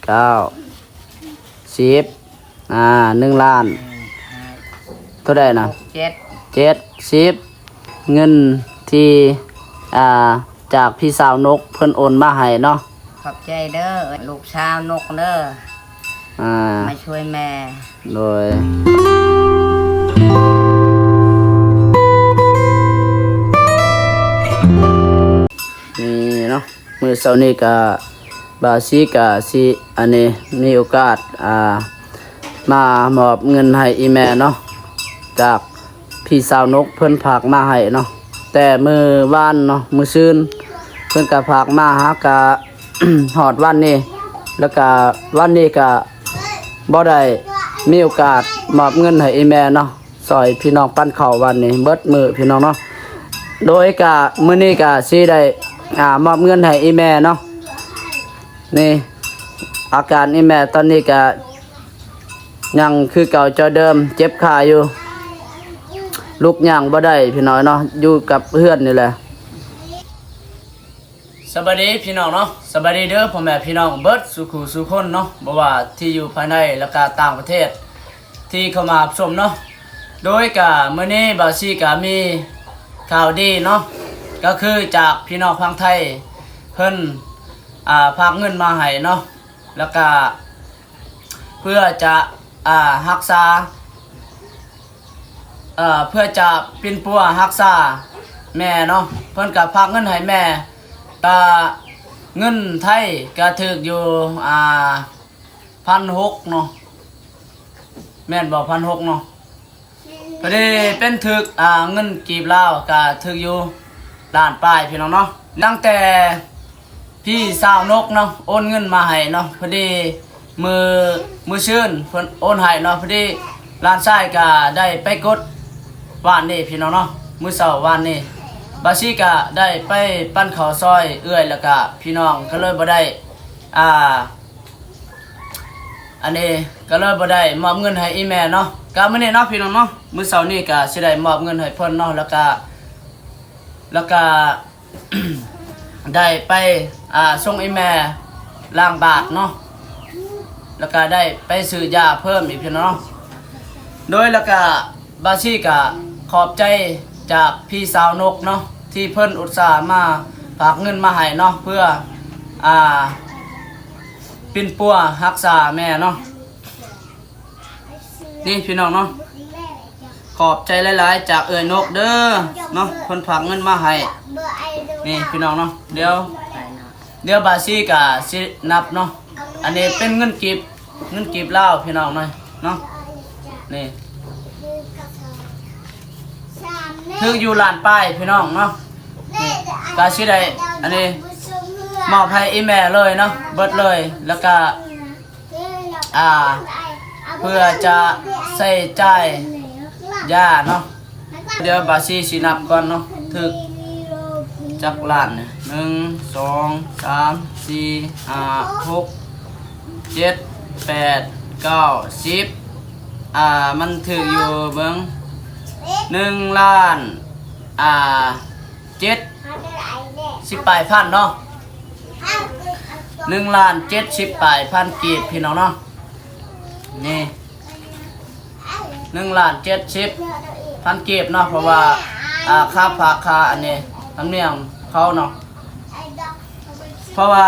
ເກົ້າ ສິບ ອ່າ ໜຶ່ງລ້ານ ເທົ່າໃດນະ? ເຈັດ ເຈັດສິບ ເງິນທີ່ ອ່າ ຈາກພີ່ສາວນົກເພິ່ນໂອນມາໃຫ້ເນາະ. ຂອບໃຈເດີ ລູກສາວນົກເດີ ອ່າ ມາຊ່ວຍແມ່ ໂດຍ ນີ້ເນາະ ມື້ເຊົ້ານີ້ກະ ບ່າວຊີກະຊິ ອັນນີ້ ມີໂອກາດ ອ່າ ມາມອບເງິນໃຫ້ອີ່ແມ່ເນາະ ຈາກ ພີ່ສາວນົກເພິ່ນຝາກມາໃຫ້ເນາະ ແຕ່ມື້ວານເນາະ ມື້ຊືນເພິ່ນກະຝາກມາຫາກະ ຮອດວັນນີ້ ແລ້ວກະວັນນີ້ກະບໍ່ໄດ້ມີໂອກາດມອບເງິນໃຫ້ອີ່ແມ່ເນາະ ຊ່ອຍພີ່ນ້ອງປັ້ນເຂົ້າວັນນີ້ເບິດມື້ພີ່ນ້ອງເນາະ ໂດຍກະມື້ນີ້ກະຊິໄດ້ ອ່າ ມອບເງິນໃຫ້ອີ່ແມ່ເນາະ ນີ້ ອາການອີ່ແມ່ຕອນນີ້ກະ ຍັງຄືເກົ່າເຈົ້າເດີມ ເຈັບຂາຢູ່ ລຸກຍ່າງບໍ່ໄດ້ພີ່ນ້ອງເນາະ ຢູ່ກັບເຮືອນນີ້ແຫຼະ. ສະບາຍດີພີ່ນ້ອງເນາະ ສະບາຍດີເດີພໍ່ແມ່ພີ່ນ້ອງເບິດສູ່ຄູ່ສູ່ຄົນເນາະ ບໍ່ວ່າທີ່ຢູ່ພາຍໃນ ແລະກະຕ່າງປະເທດ ທີ່ເຂົ້າມາຮັບຊົມເນາະ ໂດຍກະມື້ນີ້ບ່າວຊີກະມີຂ່າວດີເນາະ ກະຄືຈາກພີ່ນ້ອງຝັ່ງໄທ ເພິ່ນ ອ່າ ຝາກເງິນມາໃຫ້ເນາະ ແລ້ວກະ ເພື່ອຈະ ອ່າ ຮັກສາ ເອີ ເພື່ອຈະປິ່ນປົວຮັກສາແມ່ເນາະ ເພິ່ນກະຝາກເງິນໃຫ້ແມ່ ກະເງິນໄທກະຖືກຢູ່ ອ່າ ພັນຫົກເນາະ ແມ່ນບໍ່ ພັນຫົກເນາະ ພໍດີເປັນຖືກ ອ່າ ເງິນກີບລາວກະຖືກຢູ່ລ້ານປາຍພີ່ນ້ອງເນາະ ຕັ້ງແຕ່ ພີ່ສາວນົກເນາະ ໂອນເງິນມາໃຫ້ເນາະ ພໍດີມື້ ມື້ຊືນເພິ່ນໂອນໃຫ້ເນາະ ພໍດີຫຼານຊາຍກະໄດ້ໄປກົດວານນີ້ພີ່ນ້ອງເນາະ ມື້ເຊົ້າວານນີ້ ບ່າວຊີກະໄດ້ໄປປັ້ນເຂົ້າຊ່ອຍເອື້ອຍ ແລ້ວກະພີ່ນ້ອງ ກະເລີຍບໍ່ໄດ້ ອ່າ ອັນນີ້ກະເລີຍບໍ່ໄດ້ມອບເງິນໃຫ້ອີ່ແມ່ເນາະ ກະມື້ນີ້ເນາະພີ່ນ້ອງເນາະ ມື້ເຊົ້ານີ້ກະຊິໄດ້ມອບເງິນໃຫ້ເພິ່ນເນາະ ແລ້ວກະ ແລ້ວກະ ໄດ້ໄປ ອ່າ ສົ່ງອີ່ແມ່ລ້າງບາດເນາະ ແລ້ວກະໄດ້ໄປຊື້ຢາເພີ່ມອີກພີ່ນ້ອງເນາະ ໂດຍ ແລ້ວກະບ່າວຊີກະຂອບໃຈຈາກພີ່ສາວນົກເນາະ ທີ່ເພິ່ນອຸດສາມາຝາກເງິນມາໃຫ້ເນາະ ເພື່ອ ອ່າ ປິ່ນປົວຮັກສາແມ່ເນາະ. ນີ້ພີ່ນ້ອງເນາະ ຂອບໃຈຫຼາຍໆ ຈາກເອື້ອຍນົກເດີເນາະ ເພິ່ນຝາກເງິນມາໃຫ້ ນີ້ພີ່ນ້ອງເນາະ ດຽວ ດຽວບ່າວຊີກະຊິນັບເນາະ ອັນນີ້ເປັນເງິນກີບ ເງິນກີບລາວພີ່ນ້ອງເນາະ ເນາະ ນີ້ ຖືກຢູ່ລ້ານປາຍພີ່ນ້ອງເນາະ ນີ້ ກະຊິໄດ້ ອັນນີ້ ມອບໃຫ້ອີ່ແມ່ເລີຍເນາະ ເບິດເລີຍ ແລ້ວກະ ອ່າ ເພື່ອຈະໃຊ້ຈ່າຍຢາເນາະ ດຽວບ່າວຊີຊິນັບກ່ອນເນາະ ຖືກຈັກລ້ານ ໜຶ່ງ ສອງ ສາມ ສີ່ ຫ້າ ຫົກ ເຈັດ ແປດ ເກົ້າ ສິບ ອ່າ ມັນຖືກຢູ່ເບິ່ງ ໜຶ່ງລ້ານ ອ່າ ເຈັດສິບປາຍພັນເນາະ ໜຶ່ງລ້ານເຈັດສິບປາຍພັນກີບພີ່ນ້ອງເນາະ ນີ້ ໜຶ່ງລ້ານເຈັດສິບພັນກີບເນາະ ເພາະວ່າ ອ່າ ຄ່າຝາກ ຄ່າອັນນີ້ ທຳນຽມເຂົາເນາະ ເພາະວ່າ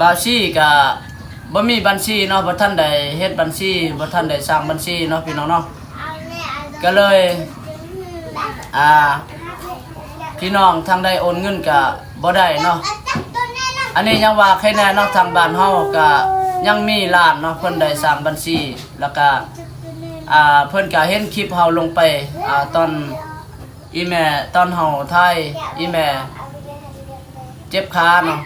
ບ່າວຊີກະບໍ່ມີບັນຊີເນາະ ບໍ່ທັນໄດ້ເຮັດບັນຊີ ບໍ່ທັນໄດ້ສ້າງບັນຊີເນາະ ພີ່ນ້ອງເນາະ ກະເລີຍ ອ່າ ພີ່ນ້ອງທາງໃດໂອນເງິນກະບໍ່ໄດ້ເນາະ ອັນນີ້ຍັງວ່າໃຄແນ່ເນາະ ທາງບ້ານເຮົາກະຍັງມີຫຼານເນາະ ເພິ່ນໄດ້ສ້າງບັນຊີ ແລ້ວກະ ອ່າ ເພິ່ນກະເຫັນຄລິບເຮົາລົງໄປ ອ່າ ຕອນ ອີ່ແມ່ ຕອນເຮົາຖ່າຍ ອີ່ແມ່ເຈັບຂາເນາະ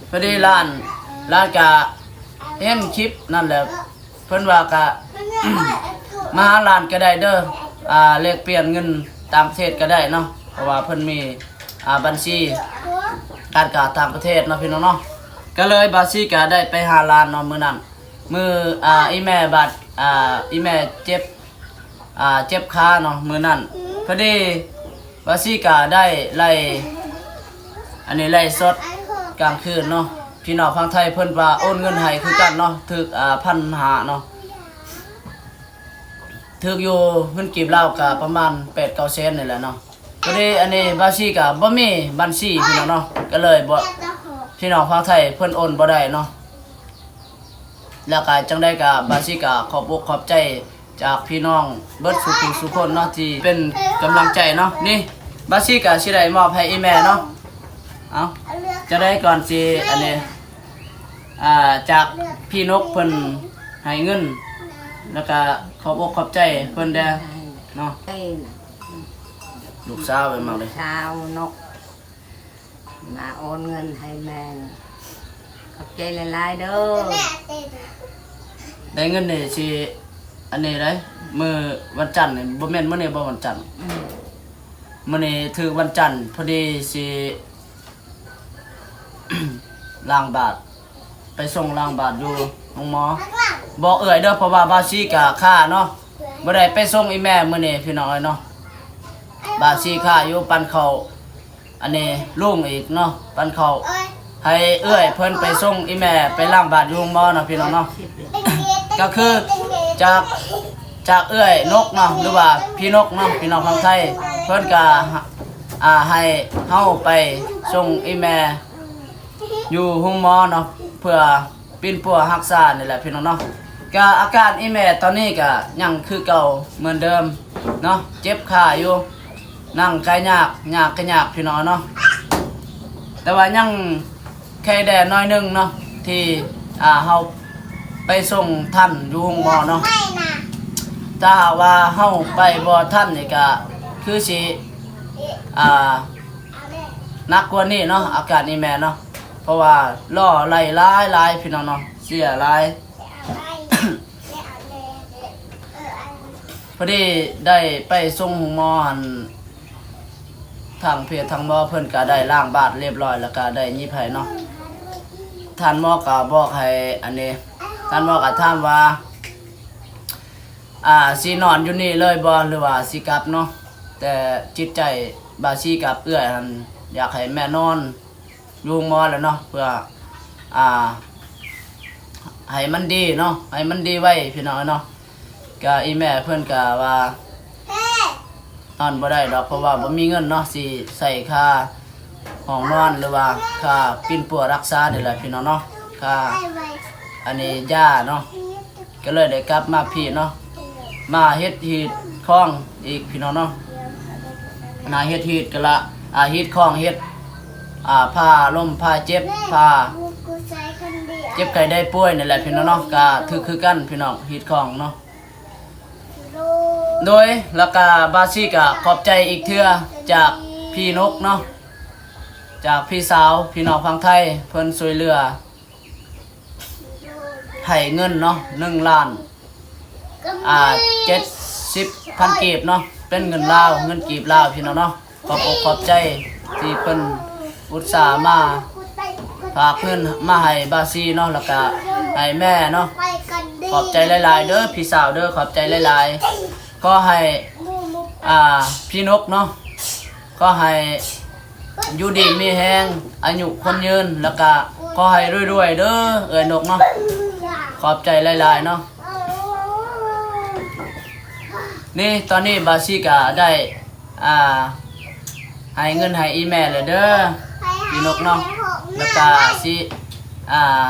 ພໍດີຫຼານ ຫຼານກະເຫັນຄລິບນັ້ນແຫຼະ ເພິ່ນວ່າກະ ມາຫາຫຼານກະໄດ້ເດີ ອ່າ ແລກປ່ຽນເງິນຕ່າງປະເທດກະໄດ້ເນາະ ເພາະວ່າເພິ່ນມີ ອ່າ ບັນຊີການການຕ່າງປະເທດເນາະ ພີ່ນ້ອງເນາະ ກະເລີຍບ່າວຊີກະໄດ້ໄປຫາຫຼານເນາະ ມື້ນັ້ນ ມື້ ອ່າ ອີ່ແມ່ບາດ ອ່າ ອີ່ແມ່ເຈັບ ອ່າ ເຈັບຂາເນາະ ມື້ນັ້ນ ພໍດີບ່າວຊີກະໄດ້ໄລ ອັນນີ້ໄລຟ໌ສົດກາງຄືນເນາະ ພີ່ນ້ອງຝັ່ງໄທເພິ່ນວ່າໂອນເງິນໃຫ້ຄືກັນເນາະ ຖືກ ອ່າ ພັນຫ້າເນາະ ຖືກຢູ່ເງິນກີບລາວກະປະມານແປດເກົ້າແສນນີ້ແຫຼະເນາະ. ພໍດີອັນນີ້ບາຊີກະບໍ່ມີບັນຊີພີ່ນ້ອງເນາະ ກະເລີຍບໍ່ ພີ່ນ້ອງຝັ່ງໄທເພິ່ນໂອນບໍ່ໄດ້ເນາະ. ແລ້ວກະຈັ່ງໃດກະບາຊີກະຂອບອົກຂອບໃຈຈາກພີ່ນ້ອງເບິດສູ່ຜູ້ສູ່ຄົນເນາະ ທີ່ເປັນກຳລັງໃຈເນາະ. ນີ້ບາຊີກະຊິໄດ້ມອບໃຫ້ອີ່ແມ່ເນາະ. ເອົາ ຈັ່ງໃດກ່ອນຊິ ອັນນີ້ ອ່າ ຈາກພີ່ນົກເພິ່ນໃຫ້ເງິນ ແລ້ວກະຂອບອົກຂອບໃຈເພິ່ນແດ່ເນາະ. ລູກສາວເອີ້ນມາເລີຍ ສາວນົກ ມາໂອນເງິນໃຫ້ແມ່ ຂອບໃຈຫຼາຍໆເດີ. ໄດ້ເງິນນີ້ຊິ ອັນນີ້ໄດ໋ ມື້ວັນຈັນນີ້ ບໍ່ແມ່ນມື້ນີ້ບໍ່ ວັນຈັນ? ອືມ ມື້ນີ້ຖືກວັນຈັນ ພໍດີຊິລ້າງບາດ ໄປສົ່ງລ້າງບາດຢູ່ໂຮງໝໍ. ບອກເອື້ອຍເດີ ເພາະວ່າບາຊີກະຄາເນາະ ບໍ່ໄດ້ໄປສົ່ງອີ່ແມ່ມື້ນີ້ພີ່ນ້ອງເອີຍເນາະ. ບາຊີຄາຢູ່ ປັນເຂົ້າ ອັນນີ້ລຸງອີກເນາະ ປັນເຂົ້າໃຫ້ເອື້ອຍເພິ່ນໄປສົ່ງອີ່ແມ່ໄປລ້າງບາດຢູ່ໂຮງໝໍເນາະ ພີ່ນ້ອງເນາະ. ກະຄືຈາກ ຈາກເອື້ອຍນົກເນາະ ຫຼືວ່າພີ່ນົກເນາະ ພີ່ນ້ອງຝັ່ງໄທ ເພິ່ນກະ ອ່າ ໃຫ້ເຮົາໄປສົ່ງອີ່ແມ່ຢູ່ໂຮງໝໍເນາະ ເພື່ອປິ່ນປົວຮັກສານີ້ແຫຼະພີ່ນ້ອງເນາະ. ກະອາການອີ່ແມ່ຕອນນີ້ກະຍັງຄືເກົ່າເໝືອນເດີມເນາະ ເຈັບຂາຢູ່ ນັ່ງກະຍາກ ຍ່າງກະຍາກພີ່ນ້ອງເນາະ. ແຕ່ວ່າຍັງແຂງແດ່ໜ້ອຍໜຶ່ງເນາະ ທີ່ ອ່າ ເຮົາໄປສົ່ງທັນຢູ່ໂຮງໝໍເນາະ. ຖ້າຫາກວ່າເຮົາໄປບໍ່ທັນນີ້ກະຄືຊິ ອ່າ ໜັກກວ່ານີ້ເນາະ ອາການອີ່ແມ່ເນາະ ເພາະວ່າລໍ້ໄລ່ຫຼາຍໆ ພີ່ນ້ອງເນາະ ເສຍຫຼາຍ. ພໍດີໄດ້ໄປສົ່ງໂຮງໝໍຫັ້ນ ທາງແພດທາງໝໍເພິ່ນກະໄດ້ລ້າງບາດລຽບຮ້ອຍ ແລ້ວກະໄດ້ຫຍິບໃຫ້ເນາະ. ທ່ານໝໍກະບອກໃຫ້ ອັນນີ້ ທ່ານໝໍກະຖາມວ່າ ອ່າ ຊິນອນຢູ່ນີ້ເລີຍບໍ່ ຫຼືວ່າຊິກັບເນາະ. ແຕ່ຈິດໃຈບາຊີກັບເອື້ອຍຫັ້ນ ຢາກໃຫ້ແມ່ນອນ ຢູ່ໂຮງໝໍແລ້ວເນາະ ເພື່ອ ອ່າ ໃຫ້ມັນດີເນາະ ໃຫ້ມັນດີໄວພີ່ນ້ອງເນາະ. ກະອີ່ແມ່ເພິ່ນກະວ່ານອນບໍ່ໄດ້ດອກ ເພາະວ່າບໍ່ມີເງິນເນາະ ຊິໃຊ້ຄ່າຫ້ອງນອນ ຫຼືວ່າຄ່າປິ່ນປົວຮັກສານີ້ແຫຼະພີ່ນ້ອງເນາະ ຄ່າ ອັນນີ້ ຢາເນາະ. ກະເລີຍໄດ້ກັບມາພີ້ເນາະ ມາເຮັດຮີດຄອງອີກພີ່ນ້ອງເນາະ. ມາເຮັດຮີດກະລະ ອ່າ ຮີດຄອງ ເຮັດ ອ່າ ຜ້າລົມ ຜ້າເຈັບ ຜ້າເຈັບໄຂ້ໄດ້ປ່ວຍນີ້ແຫຼະພີ່ນ້ອງເນາະ. ກະຖືກຄືກັນພີ່ນ້ອງ ຮີດຄອງເນາະ. ໂດຍ ແລ້ວກະບາຊີກະຂອບໃຈອີກເທື່ອຈາກພີ່ນົກເນາະ ຈາກພີ່ສາວ ພີ່ນ້ອງຝັ່ງໄທ ເພິ່ນຊ່ວຍເຫຼືອ ໃຫ້ເງິນເນາະ ໜຶ່ງລ້ານ ອ່າ ເຈັດສິບພັນກີບເນາະ ເປັນເງິນລາວ ເງິນກີບລາວພີ່ນ້ອງເນາະ. ຂອບອົກຂອບໃຈທີ່ເພິ່ນອຸດສາມາຝາກເງິນມາໃຫ້ບາຊີເນາະ ແລ້ວກະໃຫ້ແມ່ເນາະ. ຂອບໃຈຫຼາຍໆເດີພີ່ສາວເດີ ຂອບໃຈຫຼາຍໆ. ຂໍໃຫ້ ອ່າ ພີ່ນົກເນາະ ຂໍໃຫ້ຢູ່ດີມີແຮງ ອາຍຸຄົນຍືນ ແລ້ວກະຂໍໃຫ້ລວຍໆເດີເອື້ອຍນົກເນາະ. ຂອບໃຈຫຼາຍໆເນາະ. ນີ້ ຕອນນີ້ບາຊີກະໄດ້ ອ່າ ໃຫ້ເງິນໃຫ້ອີ່ແມ່ແລ້ວເດີພີ່ນົກເນາະ. ແລ້ວກະຊິ ອ່າ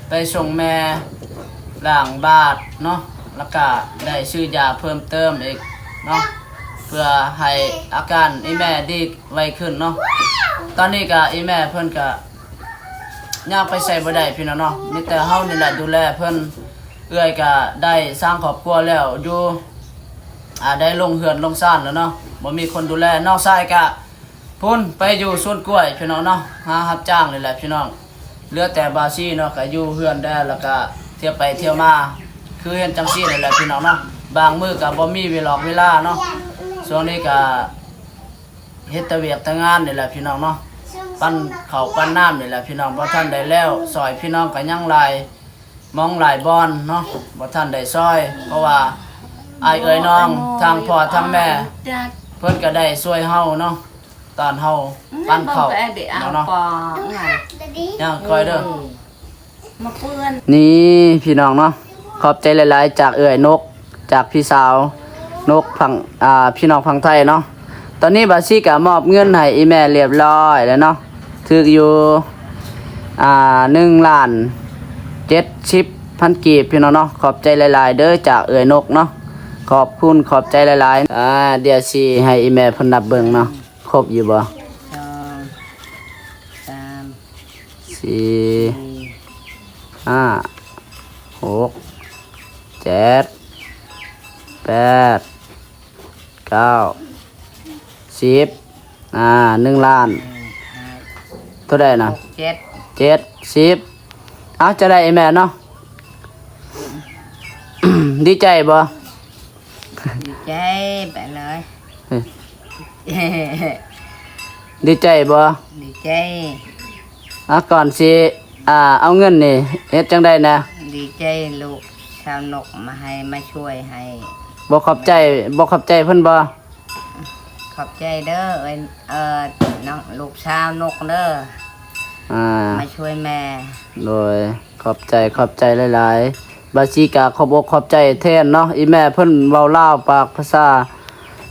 ໄປສົ່ງແມ່ລ້າງບາດເນາະ ແລ້ວກະໄດ້ຊື້ຢາເພີ່ມເຕີມອີກເນາະ ເພື່ອໃຫ້ອາການອີ່ແມ່ດີໄວຂຶ້ນເນາະ. ຕອນນີ້ກະອີ່ແມ່ເພິ່ນກະ ຍ່າງໄປໃສບໍ່ໄດ້ພີ່ນ້ອງເນາະ ມີແຕ່ເຮົານີ້ແຫຼະດູແລເພິ່ນ. ເອື້ອຍກະໄດ້ສ້າງຄອບຄົວແລ້ວ ຢູ່ ອ່າ ໄດ້ລົງເຮືອນລົງຊານແລ້ວເນາະ ບໍ່ມີຄົນດູແລ. ນ້ອງຊາຍກະພຸ້ນໄປຢູ່ສວນກ້ວຍພີ່ນ້ອງເນາະ ຫາຮັບຈ້າງນີ້ແຫຼະພີ່ນ້ອງ. ເຫຼືອແຕ່ບາຊີເນາະ ກະຢູ່ເຮືອນແດ່ ແລ້ວກະທ່ຽວໄປທ່ຽວມາ ຄືເຮັດຈັ່ງຊີ້ນີ້ແຫຼະພີ່ນ້ອງເນາະ. ບາງມື້ກະບໍ່ມີເວລອກເວລາເນາະ ຊ່ວງນີ້ກະ ເຮັດແຕ່ວຽກແຕ່ງານນີ້ແຫຼະພີ່ນ້ອງເນາະ ປັ່ນເຂົ້າປັ່ນນ້ຳນີ້ແຫຼະພີ່ນ້ອງ ບໍ່ທັນໄດ້ແລ້ວ. ຊ່ອຍພີ່ນ້ອງກະຍັງຫຼາຍໝ່ອງຫຼາຍບ່ອນເນາະ ບໍ່ທັນໄດ້ຊ່ອຍ ເພາະວ່າອ້າຍເອື້ອຍນ້ອງ ທາງພໍ່ທາງແມ່ ເພິ່ນກະໄດ້ຊ່ວຍເຮົາເນາະ ຕອນເຮົາປັ່ນເຂົ້າເນາະ. ຍັງຄ່ອຍເດີ. ມາເປື້ອນ. ນີ້ພີ່ນ້ອງເນາະ ຂອບໃຈຫຼາຍໆ ຈາກເອື້ອຍນົກ ຈາກພີ່ສາວນົກຝັ່ງ ອ່າ ພີ່ນ້ອງຝັ່ງໄທເນາະ. ຕອນນີ້ບ່າວສີກະມອບເງິນໃຫ້ອີ່ແມ່ລຽບລ້ອຍແລ້ວເນາະ ຖືກຢູ່ ອ່າ ໜຶ່ງລ້ານເຈັດສິບພັນກີບ ພີ່ນ້ອງເນາະ. ຂອບໃຈຫຼາຍໆເດີ ຈາກເອື້ອຍນົກເນາະ ຂອບຄຸນ ຂອບໃຈຫຼາຍໆ. ອ່າ ດຽວຊິໃຫ້ອີ່ແມ່ເພິ່ນນັບເບິ່ງເນາະ ຄົບຢູ່ບໍ່? ສອງ ສາມ ສີ່ ຫ້າ ຫົກ ເຈັດ ແປດ ເກົ້າ ສິບ ອ່າ ໜຶ່ງລ້ານ ເທົ່າໃດນະ? ເຈັດ ເຈັດສິບ. ເອົາ ຈະໄດ້ອີ່ແມ່ເນາະ ດີໃຈບໍ່? ດີໃຈໄປເລີຍ. ເອີ ດີໃຈບໍ່? ດີໃຈ. ອ່າ ກ່ອນຊິ ອ່າ ເອົາເງິນນີ້ເຮັດຈັ່ງໃດນະ? ດີໃຈລູກສາວນົກມາໃຫ້ ມາຊ່ວຍໃຫ້. ບໍ່ຂອບໃຈ ບໍ່ຂອບໃຈເພິ່ນບໍ່? ຂອບໃຈເດີ ເອີ ເອີ ນ້ອງ ລູກສາວນົກເດີ ອ່າ ມາຊ່ວຍແມ່. ໂດຍ ຂອບໃຈ ຂອບໃຈຫຼາຍໆ. ບ່າວສີກະຂອບອົກຂອບໃຈແທນເນາະ ອີ່ແມ່ເພິ່ນເວົ້າລາວ ປາກພາສາ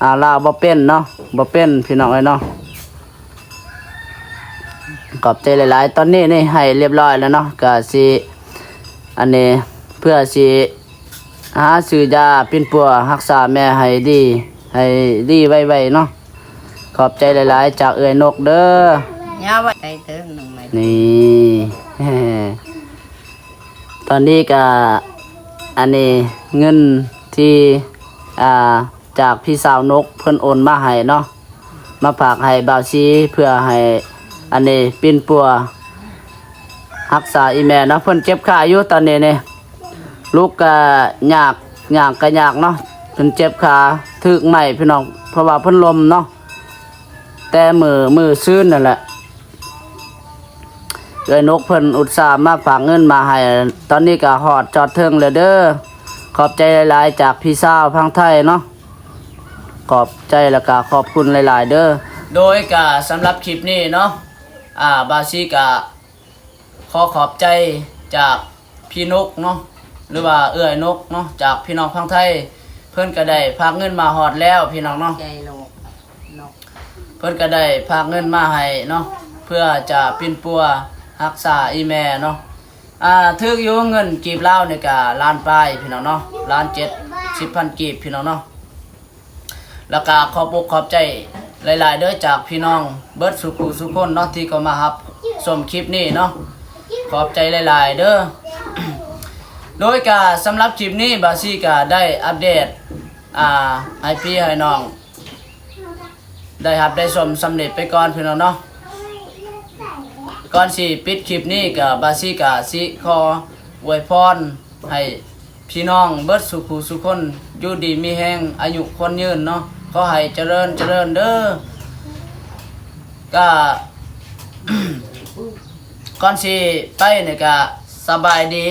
ອ່າ ລາວບໍ່ເປັນເນາະ ບໍ່ເປັນ ພີ່ນ້ອງເອີຍເນາະ. ຂອບໃຈຫຼາຍໆ. ຕອນນີ້ນີ້ໃຫ້ລຽບລ້ອຍແລ້ວເນາະ ກະຊິ ອັນນີ້ ເພື່ອຊິຫາຊື້ຢາປິ່ນປົວຮັກສາແມ່ໃຫ້ດີ ໃຫ້ດີໄວໆເນາະ. ຂອບໃຈຫຼາຍໆ ຈາກເອື້ອຍນົກເດີ. ຍາວໄວ້ໄປເຕີມໜຶ່ງໄມ້. ນີ້ ຕອນນີ້ກະ ອັນນີ້ເງິນທີ່ ອ່າ ຈາກພີ່ສາວນົກເພິ່ນໂອນມາໃຫ້ເນາະ ມາຝາກໃຫ້ບ່າວສີ ເພື່ອໃຫ້ ອັນນີ້ ປິ່ນປົວຮັກສາອີ່ແມ່ເນາະ. ເພິ່ນເຈັບຂາຢູ່ຕອນນີ້ນີ້ ລຸກກະຍາກ ຍ່າງກະຍາກເນາະ ເພິ່ນເຈັບຂາ ຖືກໄມ້ພີ່ນ້ອງ ເພາະວ່າເພິ່ນລົ້ມເນາະ ແຕ່ມື້ ມື້ຊືນນັ້ນແຫຼະ. ເອື້ອຍນົກເພິ່ນອຸດສ່າມາຝາກເງິນມາໃຫ້ ຕອນນີ້ກະຮອດຈອດເຖິງແລ້ວເດີ. ຂອບໃຈຫຼາຍໆ ຈາກພີ່ສາວຝັ່ງໄທເນາະ ຂອບໃຈ ແລ້ວກະຂອບຄຸນຫຼາຍໆເດີ. ໂດຍກະສຳລັບຄລິບນີ້ເນາະ ອ່າ ບ່າວສີກະ ຂໍຂອບໃຈຈາກພີ່ນົກເນາະ ຫຼືວ່າເອື້ອຍນົກເນາະ ຈາກພີ່ນ້ອງຝັ່ງໄທ ເພິ່ນກະໄດ້ຝາກເງິນມາຮອດແລ້ວ ພີ່ນ້ອງເນາະ. ໃຈໂລກ ນົກ ເພິ່ນກະໄດ້ຝາກເງິນມາໃຫ້ເນາະ ເພື່ອຈະປິ່ນປົວຮັກສາອີ່ແມ່ເນາະ. ອ່າ ຖືກຢູ່ ເງິນກີບລາວນີ້ກະລ້ານປາຍ ພີ່ນ້ອງເນາະ ລ້ານເຈັດສິບພັນກີບ ພີ່ນ້ອງເນາະ. ແລ້ວກະຂອບອົກຂອບໃຈຫຼາຍໆເດີ ຈາກພີ່ນ້ອງເບິດສູ່ຜູ້ສູ່ຄົນເນາະ ທີ່ເຂົ້າມາຮັບຊົມຄລິບນີ້ເນາະ ຂອບໃຈຫຼາຍໆເດີ. ໂດຍກະສຳລັບຄລິບນີ້ ບ່າວສີກະໄດ້ອັບເດດ ອ່າ ໃຫ້ພີ່ໃຫ້ນ້ອງໄດ້ຮັບໄດ້ຊົມສ່ຳນີ້ໄປກ່ອນ ພີ່ນ້ອງເນາະ. ກ່ອນຊິປິດຄລິບນີ້ກະ ບ່າວສີກະຊິຂໍອວຍພອນ ໃຫ້ພີ່ນ້ອງເບິດສູ່ຜູ້ສູ່ຄົນຢູ່ດີມີແຮງ ອາຍຸຄົນຍືນເນາະ ຂໍໃຫ້ຈະເລີນຈະເລີນເດີ. ກະ ກ່ອນຊິໄປນີ້ກະ ສະບາຍດີ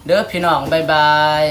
ເດີພີ່ນ້ອງ ບາຍບາຍ.